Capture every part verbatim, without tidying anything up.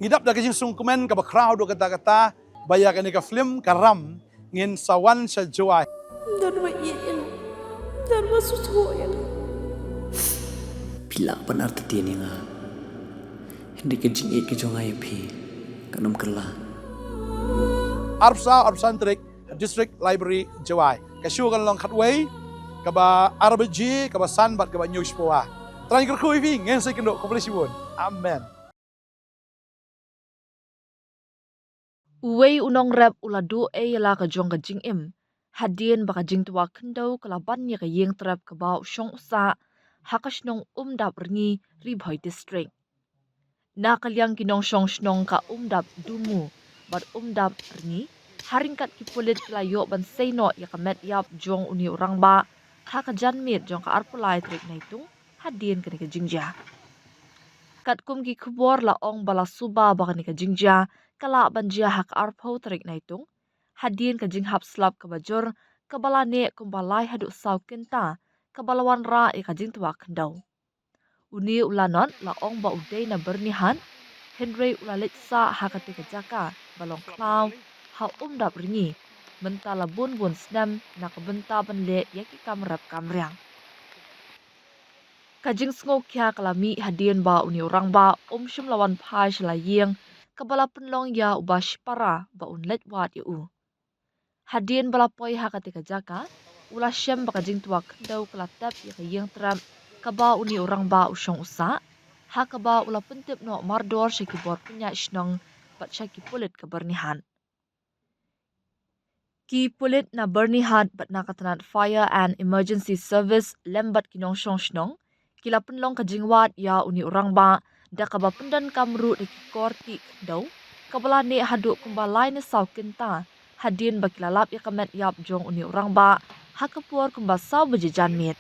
Ngi dap da ka jingsngewkmen kaba khraw haduh katta katta ba ïa kane ka film Ka Ram ngin sa wan sha Jowai. Don ba ïeit ïa nga. Don ba sngewthuh ïa nga. Phi lah ban artatien ïa nga. Hynrei ka jingïeit ka jong nga ïa phi kan ym kylla. Arphew saw arphew san tarik, District Library, Jowai. Ka show kan long khatwei, kaba ar baje, kaba san bad kaba hynñiew shiphew. Trai kyrkhu ïa phi, ngin sa ïakynduh, khublei shibun. Amen. Uwei u nongrep u la duh ei ïa la ka jong ka jingim hadien ba ka jingtwa khyndew ka la ban ïa ka ïing trep kaba u shong u sah ha ka shnong Umdap Rngi, Ri Bhoi District. Na ka liang ki nongshong shnong ka Umdap Dumu bad Umdap Rngi, ha ryngkat ki pulit ki la ïoh ban sei noh ïa ka met ïap jong une u rangbah ha ka janmiet jong ka arphew lai tarik Naitung hadien kane ka jingjia. Katkum ki khubor la ong ba la suba ba kane ka jingjia ka lah ban jia ha ka arphew tarik Naitung hadien ka jinghap slap kaba jur kaba la neh kumba lai haduh saw kynta kaba la wanrah ïa ka jingtwa khyndew. Une u lanot la ong ba u dei na Byrnihat, hynrei u la leit sah ha katei ka jaka ba long khlaw ha Umdap Rngi mynta la bun bun snem na ka bynta ban leh ïa ki kam rep kam riang. Ka jingsngewkhia ka la mih hadien ba une u rangbah um shym la wan phai sha la ïing kaba la pynlong ïa u ba shipara ba un leit wad ïa u. Hadien ba la poi ha katei ka jaka, u la shem ba ka jingtwa khyndew ka la tep ïa ka ïing trep kaba une u rangbah u shong u sah, ha kaba u la pyntip noh mardor sha ki bor pynïaid shnong bad sha ki pulit ka Byrnihat. Ki pulit na Byrnihat bad na ka tnat Fire and Emergency Service lem bad ki nongshong shnong ki la pynlong ka jingwad ïa une u rangbah da kaba pyndonkam ruh da ki kor tih khyndew kaba la neh haduh kumba lai ne saw kynta hadien ba ki la lap ïa ka met ïap jong une u rangbah ha ka por kumba saw baje janmiet.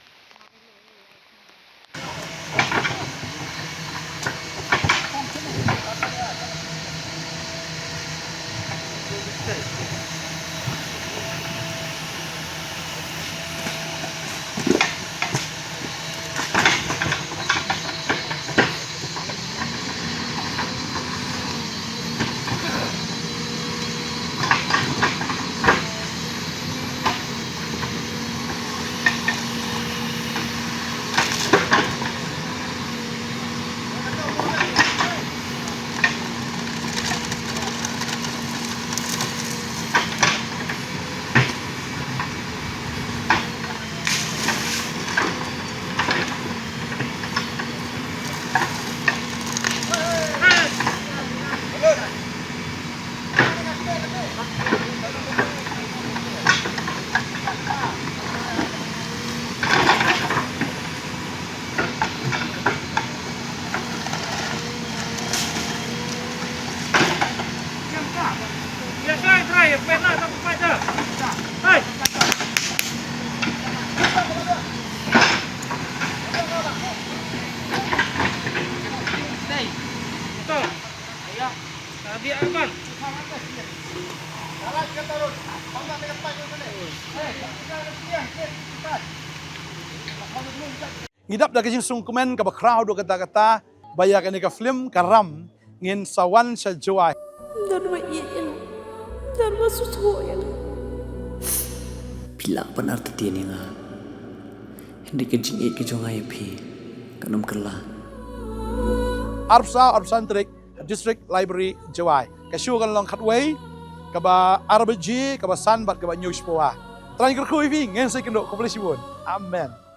Ngi dap da ka jingsngewkmen kaba khraw haduh katta katta ba ïa kane ka film Ka Ram ngin sa wan sha Jowai. Don ba ïeit ïa nga. Don ba sngewthuh ïa nga. Phi lah ban artatien ïa nga. Hynrei ka jingïeit ka jong nga ïa phi kan ym kylla. Arphew saw arphew san tarik, District Library, Jowai. Ka show kan long khatwei, kaba ar baje, kaba san bad kaba hynñiew shiphew. Trai kyrkhu ïa phi, ngin sa ïakynduh, khublei shibun. Amen.